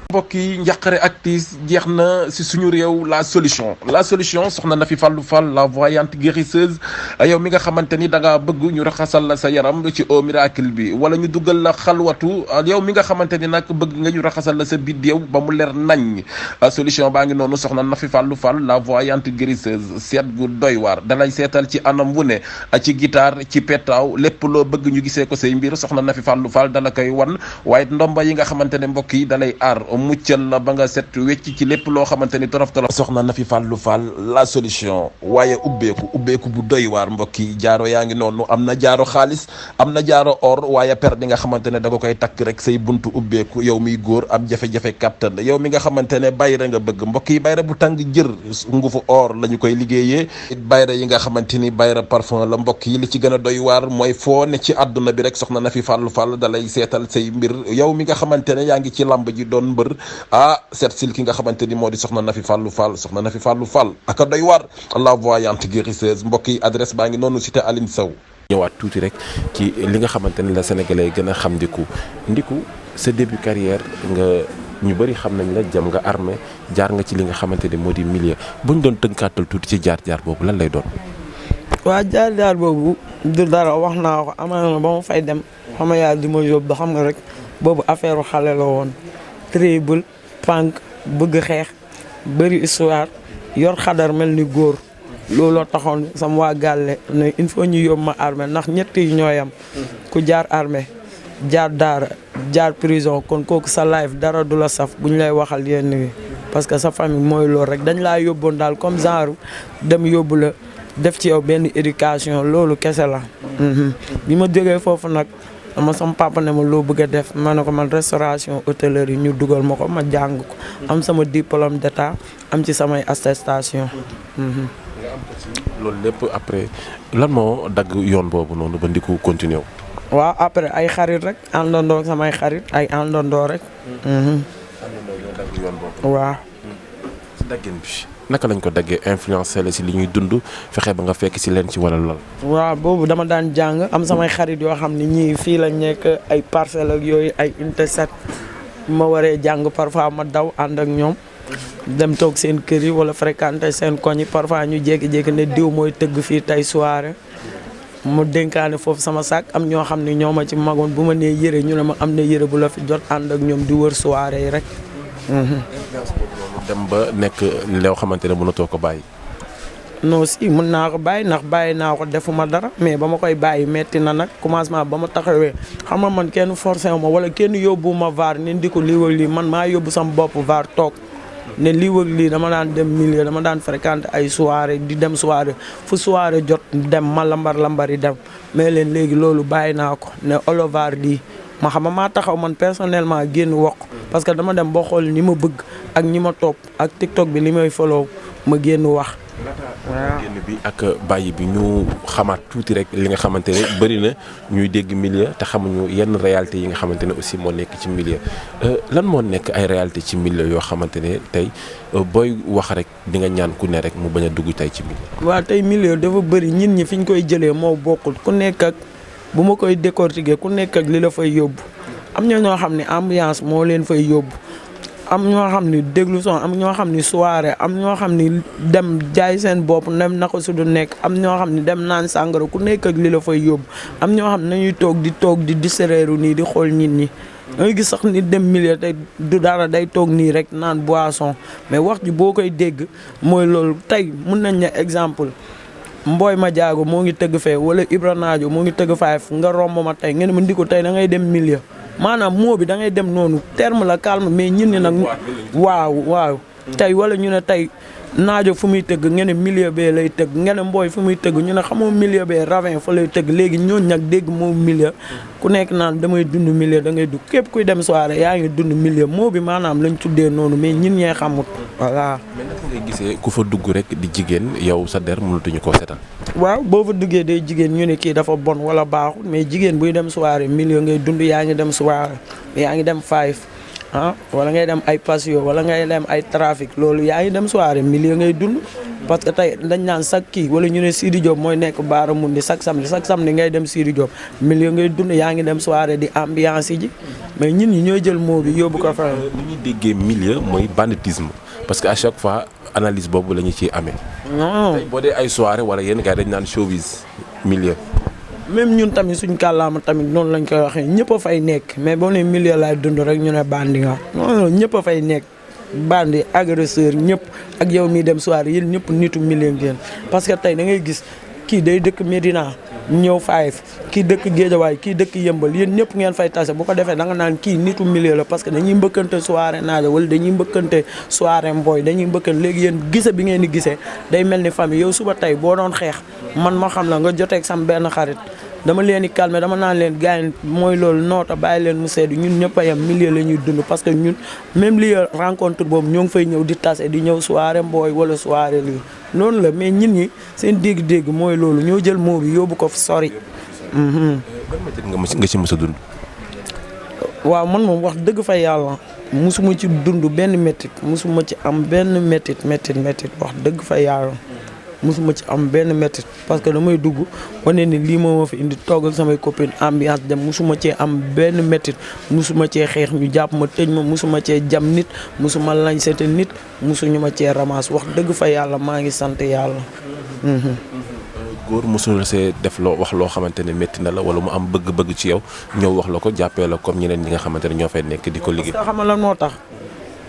mbokk yi njàqare ak tiis jeex na si suñu réew la solution soxna Nafi Fallou Fall la voyante guérisseuse yow mi nga xamante ni da nga bëgg ñu raxasal la sa yaram ci eau miracle bi wala ñu dugal la xalwatu yow mi nga xamante ni nag bëgg nga ñu raxasal la sa biddéew ba mu leer nañ solution baa ngi noonu soxna Nafi Fallou Fall la voyante guérisseuse seet gu doy waar dalay seetal ci anam wu ne ci guitare ci petaaw lépp loo bëgg ñu gisee ko say mbir soxna Nafi Fallou Fall dala koy wan waaye ndomba yi nga xamante ne mbokk yi dalay aar muccal la ba nga set wecc ci lépp loo xamante ni torof torof soxna Nafi Fallou Fall la solution waaye ubbeeku bu doy waar mbokk yi jaaro yaa ngi noonu am na jaaro xaalis am na jaaro or waaye per bi nga xamante ne da nga koy takk rek say buntu ubbeeku yow miy góor am jafe-jafe kàttan yow mi nga xamante ne bayra nga bëgg mbokk yi bayra bu tàng jër ngufu or la ñu koy liggéeyee bayra yi nga xamante ni bayra parfum la mbokk yi li ci gën a doy waar mooy foo ne ci àdduna bi rek soxna Nafi Fallou Fall dalay seetal say mbir yow mi nga xamante ne yaa ngi ci lamb ji doon mbër seet sil ki nga xamante ni moo di soxna Nafi Fallou Fall aka doy waar la voyante guérisseuse mbokk yi adresse baa ngi noonu cité Aline Sow. ñëwaat tuuti rek ci li nga xamante ne la sénégalais gën a xam ndiku sa début carrière ñu bëri xam nañ la jëm nga armée jaar nga ci li nga xamante ni moo di milieu buñ doon tënkaatal tuuti ci jaar boobu lan lay doon. waa jaar boobu du dara wax naa ko amaana ba ma fay dem xam nga yàlla di ma yóbbu xam nga rek boobu affaire xale la woon. tribal punk bëgg xeex bëri histoire yor xadar mel ni góor looloo taxoon sama waa gàlle ne il faut ñu yóbbu ma armée ndax ñett yi ñooyam ku jaar armée jaar daara jaar prison kon kooku sa life dara du la saf bu ñu lay waxal yenn wi parce que sa famille mooy loolu rek dañ laa yóbboon daal comme genre dem yóbbu la def ci yow benn éducation loolu kese la bi ma jógee foofu nag sama papa ne ma loo bëgg a def ma ne ko man restauration hôtellerie ñu dugal ma ko ma jàng ko am sama diplôme d'état am ci samay attestation. loolu lépp après lan moo dagg yoon boobu noonu ba ndiku continuer wu. waaw après ay xarit rek àndandoo samay xarit ay àndandoo rek. àndandoo ñoo dagg yoon boobu. waaw. ci daggin bi naka lañ ko daggee influencé la si li ñuy dund fexe ba nga fekk si leen ci wala lool. waaw boobu dama daan jàng am samay xarit yoo xam ne ñii fii la nekk ay parcelles ak yooyu ay unité 7 ma waree jàng parfois ma daw ànd ak ñoom dem toog seen kër yi wala fréquenter seen koñ yi parfois ñu jékki-jékki ne diw mooy tëgg fii tey soirée mu dénkaane foofu sama sac am ñoo xam ne ñoo ma ci magoon bu ma nee yëre ñu ne ma am na yëre bu la fi jot ànd ak ñoom di wër soirée yi rek. dem ba nekk loo xamante ne mënatoo ko bàyyi. non si mën naa ko bàyyi ndax bàyyi naa ko defuma dara mais ba ma koy bàyyi metti na nag commencement ba ma taxawee xam nga man kenn forcé ma wala kenn yóbbu ma vaar ne ndi ko lii wak lii man maa yóbbu sama bopp vaar toog ne lii wak lii dama daan dem milieu dama daan fréquenter ay soirée di dem soirée fu soirée jot dem ma lambar yi dem mais leen léegi loolu bàyyi naa ko ne olovaar lii ma xam maa taxaw man personnellement génn wax parce que dama dem ba xool ni ma bëgg ak ñi ma topp ak TikTok bi li may follow ma génn wax. waaw génn bi ak bàyyi bi ñu xamaat tuuti rek li nga xamante ne bëri na ñuy dégg milieu te xamuñu yenn réalité yi nga xamante ne aussi moo nekk ci milieu lan moo nekk ay réalité ci milieu yoo xamante ne tey booy wax rek di nga ñaan ku ne rek mu bañ a dugg tey ci milieu. waaw tey milieu dafa bëri ñit ñi fi ñu koy jëlee moo bokkul ku nekk ak bu ma koy décortiquer ku nekk ak li la fay yóbbu am na ñoo xam ne ambiance moo leen fay yóbbu. am ñoo xam ni déglu son am ñoo xam ni soirée am ñoo xam ni dem jaay seen bopp nem naka su du nekk am ñoo xam ni dem naan sàngara ku nekk ak li la fay yóbbu am ñoo xam ne nañuy toog di distraire nii di xool nit ñi dangay gis sax nit dem milieu tey du dara day toog nii rek naan boisson mais wax ji boo koy dégg mooy loolu tey mun nañ ne exemple Mboy ma jaago moo ngi tëgg fee wala Ibra Naajo moo ngi tëgg faay nga romb ma tey ngeen ma ndi ko tey da ngay dem milieu maanaam moo bi da ngay dem noonu terme la calme mais ñun ñi nag waaw tey wala ñu ne tey Naajo fu muy tëgg ngeen ne milieu bee lay tëgg ngeen ne Mboy fu muy tëgg ñu ne xamoo milieu bee ravin fa lay tëgg léegi ñooñu nag dégg moom milieu ku nekk naan damay dund milieu da ngay dugg képp kuy dem soirée yaa ngi dund milieu moo bi maanaam lañ tuddee noonu mais ñun ñee xamut voilà. mais naka ngay gisee ku fa dugg rek di jigéen yow sa der mënatuñu koo setal. waaw boo fa duggee day jigéen ñu ne kii dafa bon wala baaxul mais jigéen buy dem soirée milieu ngay dund yaa ngi dem soirée yaa ngi dem five wala ngay dem ay passion wala ngay dem ay trafic loolu yaa ngi dem soirée milieu ngay dund. parce que tey dañ naan chaque kii wala ñu ne Sidi Diop mooy nekk Baaramundi chaque samedi ngay dem Sidi Diop milieu ngay dund yaa ngi dem soirée di ambiance ji mais ñun ñi ñooy jël mot bi yóbbu ko fa. li ñuy déggee milieu mooy banditisme parce que à chaque fois analyse boobu la ñu ciy amee. non tey boo dee ay soirée wala yenn gars dañ naan showbiz milieu. même ñun tamit suñ kàllaama tamit noonu lañ koy waxee ñëpp a fay nekk mais boo ne milieu laay dund rek ñu ne bandi nga non ñëpp a fay nekk. bandi agresseur ñëpp ak yow mii dem soirée yéen ñëpp nitu milieu ngeen parce que tey da ngay gis kii day dëkk Médina ñëw Fayeef kii dëkk Géejawaay kii dëkk Yëmbal yéen ñëpp ngeen fay tase bu ko defee da nga naan kii nitu milieu la parce que dañuy mbëkkante soirée naaja wala dañuy mbëkkante soirée mbooy dañuy mbëkkante léegi yéen gise bi ngeen di gisee day mel ni famille yow suba tey boo doon xeex man ma xam la nga joteeg sam benn xarit dama leen di calmer dama naan leen gars yi mooy loolu noota bàyyi leen mu seddu ñun ñëpp a yem milieu la ñuy dund parce que ñun même lieu rencontre boobu ñoo ngi fay ñëw di tase di ñëw soirée mbooy wala soirée lii noonu la mais ñit ñi seen dégg-dégg mooy loolu ñoo jël moo bi yóbbu ko sori. ban métit nga ci mës a dund. waaw man moom wax dëgg fa yàlla musuma ci dund benn métit musuma ci am benn métit wax dëgg fa yàlla. musuma ci am benn métit parce que damay dugg wane ni lii moo ma fi indi togg ak samay copine ambiance dem musuma cee am benn métit musuma cee xeex ñu jàpp ma tëj ma musuma cee jam nit musuma lañsete nit musuñu ma cee ramas wax dëgg fa yàlla maa ngi sant yàlla. góor mosul see def loo wax loo xamante ne métti na la wala mu am bëgg-bëgg ci yow ñëw wax la ko jàppee la comme ñeneen ñi nga xamante ne ñoo fay nekk di ko liggéey. parce que xam nga lan moo tax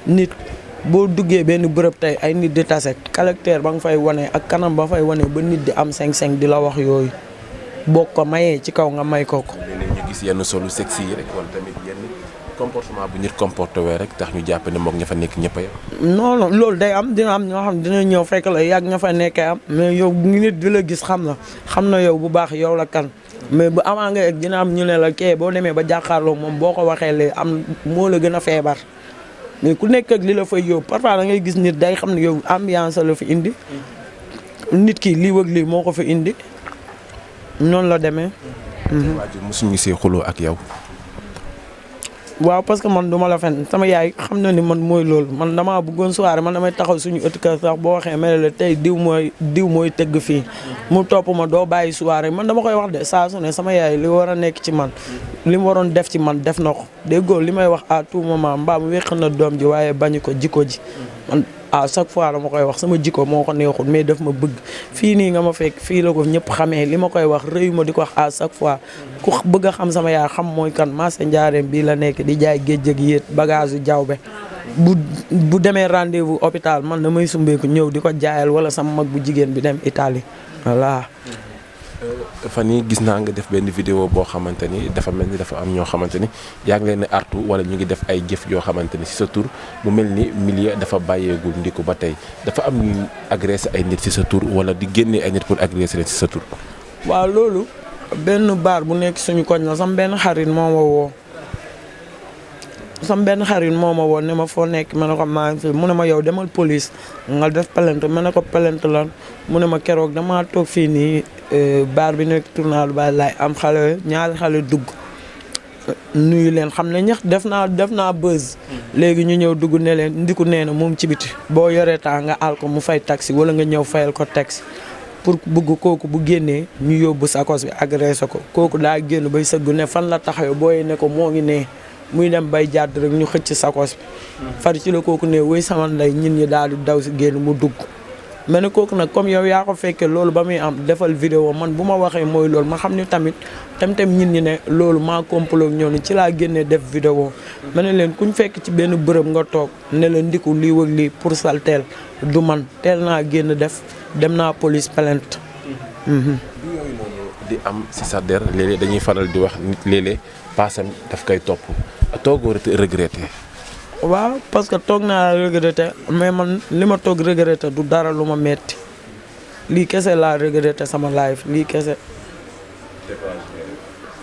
nit. boo duggee benn bërëb tey ay nit di tase caractère ba nga fay wane ak kanam ba fay wane ba nit di am 5-5 di la wax yooyu boo ko mayee ci kaw nga may ko. léeg-léeg ñu gis yenn solu sexy yi rek wala tamit yenn comportement bu nit comporté wee rek tax ñu jàpp ne moog ña fa nekk ñëpp a yem. non loolu day am dina am ñoo xam dina ñëw fekk la yàgg ña fa nekkee am mais yow nit di la gis xam na yow bu baax yow la kan mais bu avant nga egg dina am ñu ne la kee boo demee ba jàkkaarloo moom boo ko waxee lee am moo la gën a feebar. mais ku nekk ak li la fay yóbbu parfois da ngay gis nit day xam ne yow ambiance la fi indi nit ki lii wëg lii moo ko fi indi noonu la demee. waajur mosuñu see xuloo ak yow. waaw parce que man duma la fen sama yaay xam na ni man mooy loolu man damaa bëggoon soirée man damay taxaw suñu ëtt kër sax boo waxee mel la tey diw mooy tëgg fii mu topp ma doo bàyyi soirée man dama koy wax de saa su ne sama yaay li war a nekk ci man li mu waroon def ci man def na ko déggoo li may wax à tout moment mbaam wéq na doom ji waaye bañu ko jikko ji man à chaque fois dama koy wax sama jikko moo ko neexul mais daf ma bëgg fii nii nga ma fekk fii la ko ñëpp xamee li ma koy wax rëyu ma di ko wax à chaque fois ku bëgg a xam sama yaay xam mooy kan Massa Ndiarème bii la nekk di jaay géej ak yéet bagage yu jawbe bu demee rendez-vous hôpital man damay sumbeeku ñëw di ko jaayal wala sama mag bu jigéen bi dem Italie voilà. fan yii gis naa nga def benn vidéo boo xamante ni dafa mel ni dafa am ñoo xamante ni yaa ngi leen di artu wala ñu ngi def ay jëf yoo xamante ni ci sa tur mu mel ni milieu dafa bàyyeegul ndiku ba tey dafa am ñuy agressé ay nit ci sa tur wala di génne ay nit pour agresser leen ci sa tur. waaw loolu benn baar bu nekk suñu koñ la sama benn xarit moo ma woo ne ma foo nekk ma ne ko maa ngi fi mu ne ma yow demal police nga def plainte ma ne ko plainte lan mu ne ma keroog damaa toog fii nii baar bi nekk tournal ba laay am ñaari xale dugg nuyu leen xam ne ñax def naa buzz léegi ñu ñëw dugg ne leen ndiku nee na moom ci biti boo yoree temps nga àll ko mu fay taxi wala nga ñëw fayal ko taxi pour bëgg kooku bu génnee ñu yóbbu sakos bi agressé ko kooku daa génn bay sëgg ne fan la taxawee booy ne ko moo ngi nee muy dem bay jàdd rek ñu xëcc sakos bi far ci la kooku ne wéy sama ndey ñit ñi daal di daw si génn mu dugg mais ne kooku nag comme yow yaa ko fekkee loolu ba muy am defal vidéo man bu ma waxee mooy loolu ma xam ni tamit tem ñit ñi ne loolu maa complot ñoo ni ci laa génnee def vidéo ma ne leen kuñ fekk ci benn bërëb nga toog ne la ndiku lii wëg lii pour salteel du man teel naa génn def dem naa police plainte. di am si sa der léeg-léeg dañuy faral di wax nit léeg-léeg paasam daf koy topp toogoo regretté. waaw parce que toog naa regretté mais man li ma toog regretté du dara lu ma metti lii kese laa regretté sama life lii kese.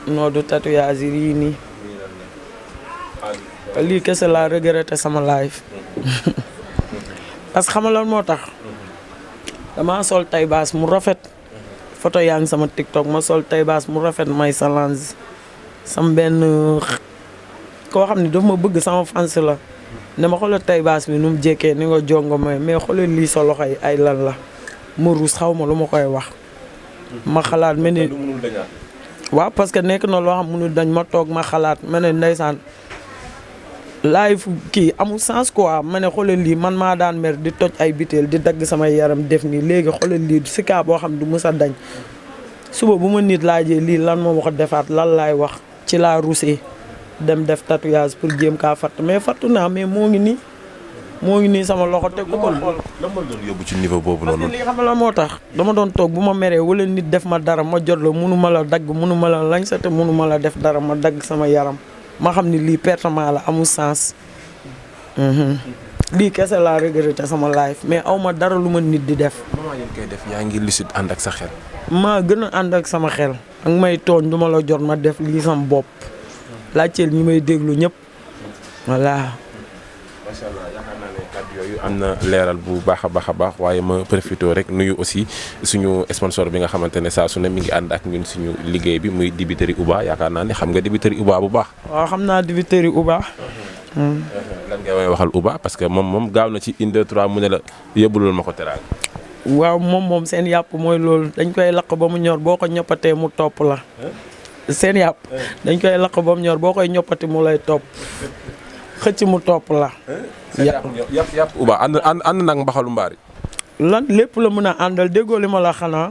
non du tatouage yi nii lii kese laa regretté sama life parce que xam nga lan moo tax damaa sol tay baas mu rafet photo yaa ngi sama TikTok ma sol tay baas mu rafet may salange sam benn koo xam ne daf ma bëgg sama fans la ne ma xoolal tay baas bi nu mu jékkee ni nga jongo may mais xoolal lii sa loxo yi ay lan la ma ruus xaw ma lu ma koy wax ma xalaat mel ni waaw parce que nekk na loo xam mënul dañ ma toog ma xalaat ma ne ndeysaan live kii amul sens quoi ma ne xoolal lii man maa daan mer di toj ay biteel di dagg samay yaram def nii léegi xoolal lii si kaa boo xam du mës a dañ suba bu ma nit laajee lii lan moo ma ko defaat lan laay wax ci laa rusee dem def tatouage pour jéem kaa fatt mais fattu naa mais moo ngi nii sama loxo te ku ko xool. lan ma doon yóbbu ci niveau boobu parce noonu. que lii xam la moo tax dama doon toog bu ma meree wala nit def ma dara ma jot la munu ma la dagg munu ma la lañ sa te munu ma la def dara ma dagg sama yaram ma xam ni lii pertement la amul sens. lii kese laa regretté sama life mais aw ma dara lu ma nit di def. moment yéen koy def yaa ngi lucide ànd ak sa xel. maa gën a ànd ak sama xel. ak may tooñ du ma la jot ma def lii sama bopp. laajteel ñi may déglu ñëpp voilà. macha allah yaakaar naa ne kàddu yooyu am na leeral bu baax a baax waaye ma profité rek nuyu aussi suñu sponsor bi nga xamante ne saa su ne mi ngi ànd ak ñun suñu liggéey bi muy dibiteri Uba yaakaar naa ne xam nga dibiteri Uba bu baax. waaw xam naa dibiteri Uba. lan ngay may waxal Uba parce que moom gaaw na ci 1 2 3 mu ne la yóbbulul ma ko teraanga. waaw moom seen yàpp mooy loolu dañ koy lakk ba mu ñor boo ko ñoppatee mu topp la. seen yàpp dañ koy lakk ba mu ñor boo koy ñoppati mu lay topp xëcc mu topp la. yàpp Uba ànd nag mbaxalu mbaari. lan lépp la mën a àndal déggoo li ma la xanaa.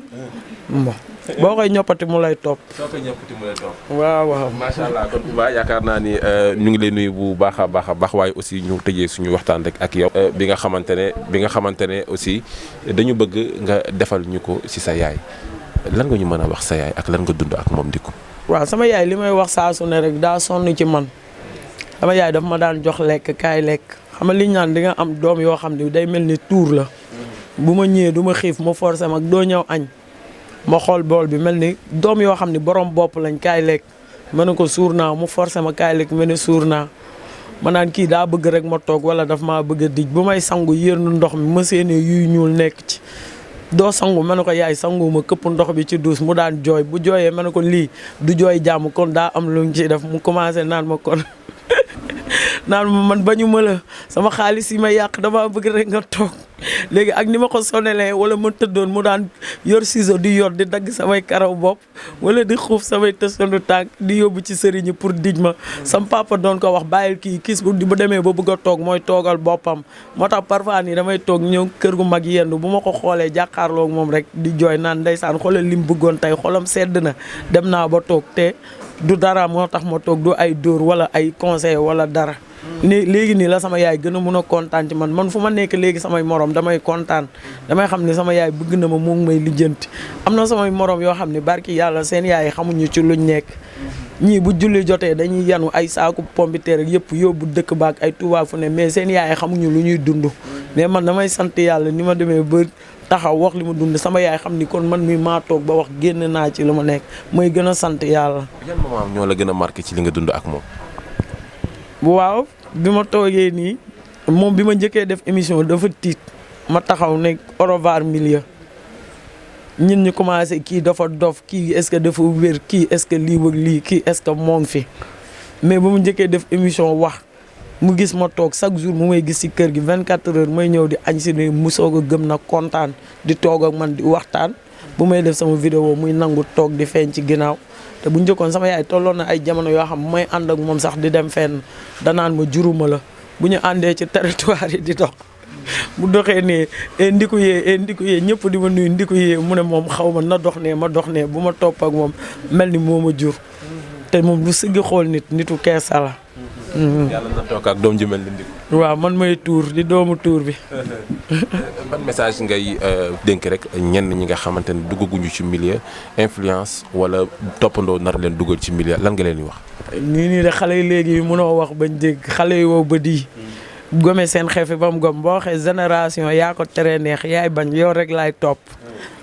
bon boo koy ñoppati mu lay topp. soo koy ñoppati mu lay topp. waaw. macha allah kon Uba yaakaar naa ni ñu ngi lay nuyu bu baax a baax waaye aussi ñu tëjee suñu waxtaan rek ak yow. bi nga xamante ne aussi dañu bëgg nga defal ñu ko ci sa yaay lan nga ñu mën a wax sa yaay ak lan nga dund ak moom di ko. waaw sama yaay li may wax saa su ne rek daa sonn ci man sama yaay daf ma daan jox lekk kaay lekk xam nga li ñu naan di nga am doom yoo xam ne day mel ni tuur la bu ma ñëwee du ma xiif ma forcé mag doo ñëw añ ma xool bool bi mel ni doom yoo xam ne borom bopp lañ kaay lekk ma ne ko suur naa mu forcé ma kaay lekk mel ni suur naa ma naan kii daa bëgg rek ma toog wala daf maa bëgg a dij bu may sangu yërnu ndox mi ma séenee yuy ñuul nekk ci doo sangu ma ne ko yaay sangu ma këpp ndox bi ci duus mu daan jooy bu jooyee ma ne ko lii du jooy jàmm kon daa am lu ñu ciy def mu commencé naan ma kon naan ma man bañu ma la sama xaalis yi ma yàq dama bëgg rek nga toog léegi ak ni ma ko sonelee wala ma tëddoon mu daan yor ciseau di yor di dagg samay karaw bopp wala di xuuf samay tësandu tànk di yóbbu ci sëriñ pour dij ma sam papa doon ko wax bàyyil kii kis bu demee ba bëgg a toog mooy toogal boppam moo tax parfois nii damay toog ñëw kër gu mag yendu bu ma ko xoolee jàkkaarloo moom rek di jooy naan ndeysaan xoolal li mu bëggoon tey xolam sedd na dem naa ba toog te du dara moo tax ma toog du ay dóor wala ay conseil wala dara ni léegi nii la sama yaay gën a mun a kontaan ci man fu ma nekk léegi samay morom damay kontaan damay xam ne sama yaay bëgg na ma mu ngi may lijjanti am na samay morom yoo xam ne barki yàlla seen yaay xamuñu ci luñ nekk ñii bu julli jotee dañuy yanu ay saaku pompiteer ak yëpp yóbbu dëkk baak ay Tuubaa fu ne mais seen yaay xamuñu lu ñuy dund mais man damay sant yàlla ni ma demee ba taxaw wax li ma dund sama yaay xam ni kon man mi maa toog ba wax génn naa ci li ma nekk may gën a sant yàlla. yan moment ñoo la gën a marqué ci li nga dund ak moom. waaw bi ma toogee nii moom bi ma njëkkee def émission dafa tiit ma taxaw ne au revoir milieu ñun ñu commencé kii dafa dof kii est-ce que dafa wér kii est-ce que lii wëg lii kii est-ce que moo ngi fi mais ba mu njëkkee def émission wax mu gis ma toog chaque jour mu may gis ci kër gi 24 heures may ñëw di añ si ne mu soog a gëm na kontaan di toog ak man di waxtaan bu may def sama vidéo muy nangu toog di feeñ ci ginnaaw te bu njëkkoon sama yaay tolloon na ay jamono yoo xam may ànd ak moom sax di dem fenn danaan ma juruma la bu ñu àndee ci territoire yi di dox bu doxee ne ndiku yee ñëpp di ma nuyu ndiku yee mu ne moom xaw ma na dox ne ma dox ne bu ma topp ak moom mel ni moo ma jur te moom lu siggi xool nitu keesa la. yàlla na toog ak doom ji mel ni ndiku. waaw man may tuur di doomu tuur bi. ban message ngay dénk rek ñenn ñi nga xamante ne duggaguñu ci milieu influence wala toppandoo nar leen dugal ci milieu lan nga leen di wax. nii de xale yi léegi mënoo wax bañ dégg xale yi wow ba di gome seen xeefi ba mu gom boo waxee génération yaa ko tere neex yaay bañ yow rek laay topp.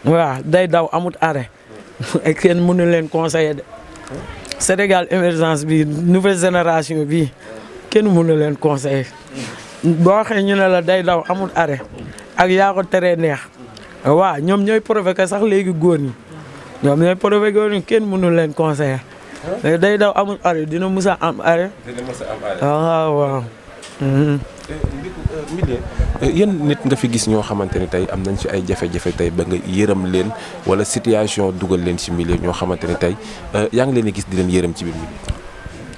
waaw day daw amut arrêt. ak kenn mënu leen conseiller de. Sénégal émergence bi nouvelle génération bi kenn mënu leen conseiller. boo waxee ñu ne la day daw amul arrêt ak yaa ko teree neex waaw ñoom ñooy provoqué sax léegi góor ñi ñoom ñooy provoqué góor ñi kenn mënu leen conseiller day daw amul arrêt dina mus a am arrêt. dina mës a am arrêt. waaw. yan nit nga fi gis ñoo xamante ni tey am nañ ci ay jafe-jafe tey ba nga yërëm leen wala situation dugal leen ci milieu ñoo xamante ni tey yaa ngi leen di gis di leen yërëm ci biir milieu.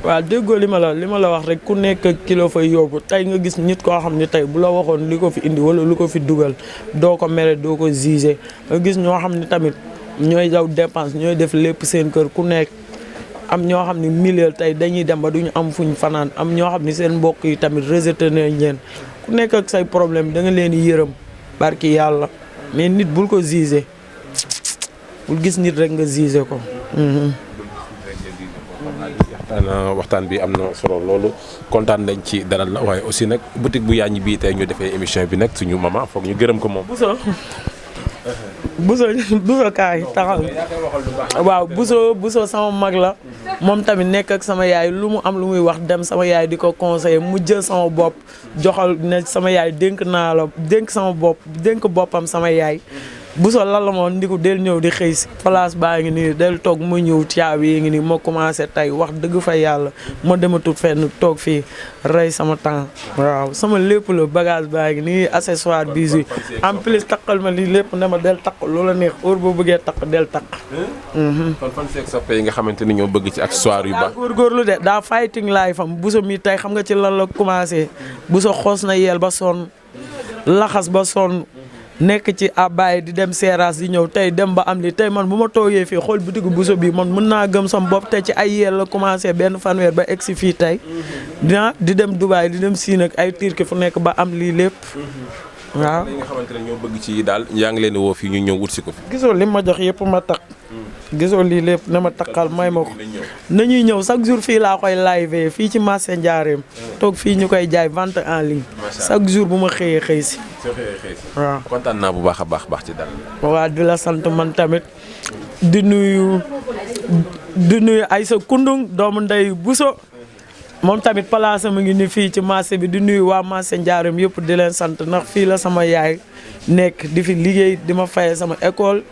waaw déggoo li ma la wax rek ku nekk kilo fay yóbbu tey nga gis nit koo xam ne tey bu la waxoon li ko fi indi wala lu ko fi dugal doo ko mere doo ko jugé nga gis ñoo xam ne tamit ñooy daw dépense ñooy def lépp seen kër ku nekk. am ñoo xam ne milieu tey dañuy dem ba duñu am fuñ fanaan am ñoo xam ne seen mbokk yi tamit rejeté nañ leen ku nekk ak say problème da nga leen di yërëm barki yàlla mais nit bul ko gisé bul gis nit rek nga gisé ko. waxtaan bi am na solo loolu kontaan nañ ci dalal la waaye aussi nag boutique bu yaaññi bii tey ñu defee émission bi nag suñu maman foog ñu gërëm ko moom. Bousso kaay taxaw waaw Bousso sama mag la moom tamit nekk ak sama yaay lu mu am lu muy wax dem sama yaay di ko conseiller mu jël sama bopp joxal ne sama yaay dénk naa la dénk sama bopp dénk boppam sama yaay Bousso lan la moom ndiku del ñëw di xëy si place baa ngi nii del toog mu ñëw caabi yi ngi nii ma commencé tey wax dëgg fa yàlla ma dematut fenn toog fii rey sama temps waaw sama lépp la bagage baa ngi nii accessoire bisu en plus takkal ma lii lépp ne ma del takk loola neex heure boo bëggee takk del takk. kon fan seeg soppe yi nga xamante ni ñoo bëgg ci accessoire yu baax. góorgóorlu de daa fighting life am Bousso mi tey xam nga ci lan la commencé Bousso xoos na yeel ba sonn laxas ba sonn. nekk ci abbaay di dem seeraas di ñëw tey dem ba am li tey man bu ma toogee fii xool bitigu Bousso bi man mën naa gëm sama bopp tey ci ay yeel la commencé benn fanweer ba egsi fii tey di dem Dubaay di dem Siin ak ay Turquie fu nekk ba am lii lépp waaw. li nga xamante ne ñoo bëgg ci daal yaa ngi leen di woo fii ñu ñëw wut si ko fi. gisoo li ma jox yëpp ma takk gisoo lii lépp na ma takkal may ma ko nañuy ñëw chaque jour fii laa koy live fii ci marché Ndiarème toog fii ñu koy jaay vente en ligne chaque jour bu ma xëyee xëy si. waaw kontaan naa bu baax a baax ci dal. waaw di la sant man tamit di nuyu Aïssa Koundung doomu ndey Bousso moom tamit place am ngi ni fii ci marché bi di nuyu waa marché Ndiarème yëpp di leen sant ndax fii la sama yaay nekk di fi liggéey di ma faye sama école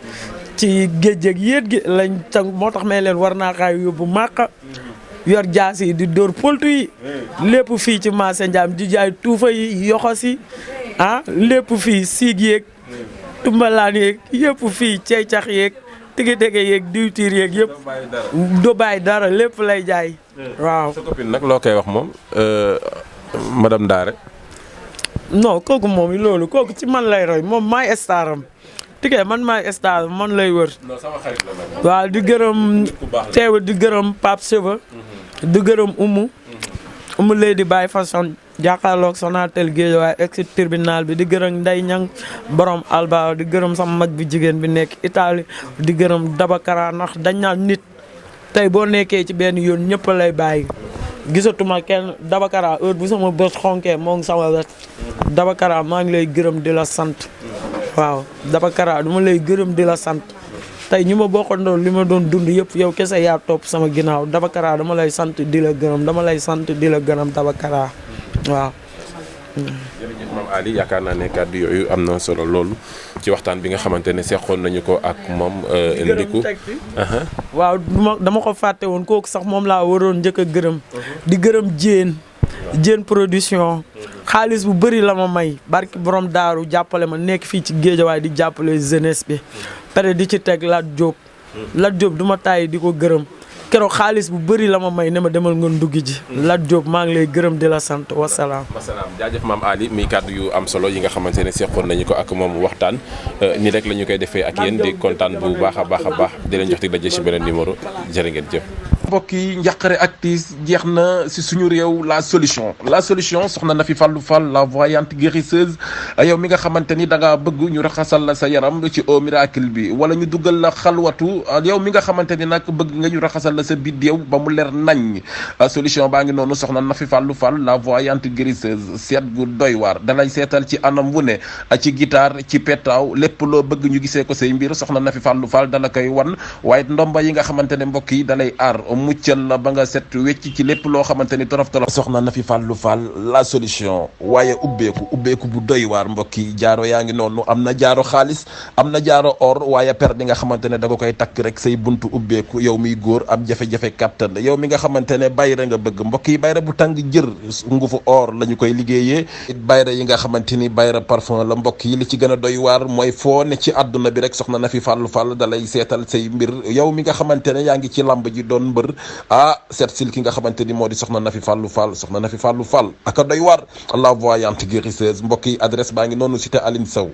ci géej ak yéet gi lañ tàng moo tax may leen war naa xaay yóbbu màq yor jaas yi di dóor poltu yi lépp fii ci marché Ndiarème di jaay tuufa yi yoxos yi lépp fii siig yeeg tumbalaan yeeg yëpp fii ceycax yeeg tigi-tege yeeg diwtiir yeeg yëpp do bàyyi dara lépp lay jaay waaw. sa copine nag loo koy wax moom madame Daare. non kooku moom loolu kooku ci man lay roy moom maay staram tigee man maay star man lay wër. non sama xarit la nag. waaw di gërëm teew di gërëm Pape Seba di gërëm Umu lay di bàyyi façon jàkkaarloog Sonatel Guédiawaye exit tribunal bi di gërëm Ndey Ñang borom Alba di gërëm sama mag bi jigéen bi nekk Italie di gërëm Dabakara ndax dañ naan nit tey boo nekkee ci benn yoon ñëpp lay bàyyi gisatuma kenn Dabakara heure bu sama bët xonkee moo ngi sama wet Dabakara maa ngi lay gërëm di la sant waaw Dabakara duma lay gërëm di la sant tey ñu ma bokkandoon li ma doon dund yëpp yow kese yaa topp sama ginnaaw Dabakara dama lay sant di la gërëm dama lay sant di la gërëm Dabakara waaw. jërëjëf Mame Ali yaakaar naa ne kàddu yooyu am na solo loolu ci waxtaan bi nga xamante ne seqoon nañu ko ak moom. Ndiku waaw dama ko fàtte woon kooku sax moom laa waroon njëkk a gërëm. di gërëm Diène production. xaalis bu bëri la ma may barki borom daaru jàppale ma nekk fii ci Guédiawaye di jàppale jeunesse bi. pare di ci teg Lat Diop. Lat Diop du ma tàyyi di ko gërëm. keroog xaalis bu bëri la ma may ne ma demal nga nduggi ji. Lat Diop maa ngi lay gërëm di la sant wasalaam. jaajëf Mame Ali muy kàddu yu am solo yi nga xamante ne seqoon nañu ko ak moom waxtaan ni rek la ñu koy defee ak yéen di kontaan bu baax a baax di leen jox dig daje ci beneen numéro jërë ngeen jëf. mbokk yi njàqare ak tiis jeex na si suñu réew la solution soxna Nafi Fallou Fall la voyante guérisseuse yow mi nga xamante ni da ngaa bëgg ñu raxasal la sa yaram ci eau miracle bi wala ñu dugal la xalwatu yow mi nga xamante ni nag bëgg nga ñu raxasal la sa biddéew ba mu leer nañ solution baa ngi noonu soxna Nafi Fallou Fall la voyante guérisseuse seet gu doy waar dalay seetal ci anam wu ne ci guitare ci petaaw lépp loo bëgg ñu gisee ko say mbir soxna Nafi Fallou Fall dala koy wan waaye ndomba yi nga xamante ne mbokk yi dalay aar muccal la ba nga set wecc ci lépp loo xamante ni torof torof soxna Nafi Fallou Fall la solution. waaye ubbeeku bu doy waar mbokk yi jaaro yaa ngi noonu am na jaaro xaalis am na jaaro or waaye per di nga xamante ne da nga koy takk rek say buntu ubbeeku yow miy góor am jafe-jafe kàttan yow mi nga xamante ne bayra nga bëgg mbokk yi bayra bu tàng jër ngufu or la ñu koy liggéeyee it bayra yi nga xamante ni bayra parfum la mbokk yi li ci gën a doy waar mooy foo ne ci àdduna bi rek soxna Nafi Fallou Fall da lay seetal say mbir yow mi nga xamante ne yaa ngi ci lamb ji doon mbër seet sil ki nga xamante ni moo di soxna Nafi Fallou Fall soxna Nafi Fallou Fall aka doy waar la voyante guérisseuse mbokk yi adresse baa ngi noonu cité Aline Sow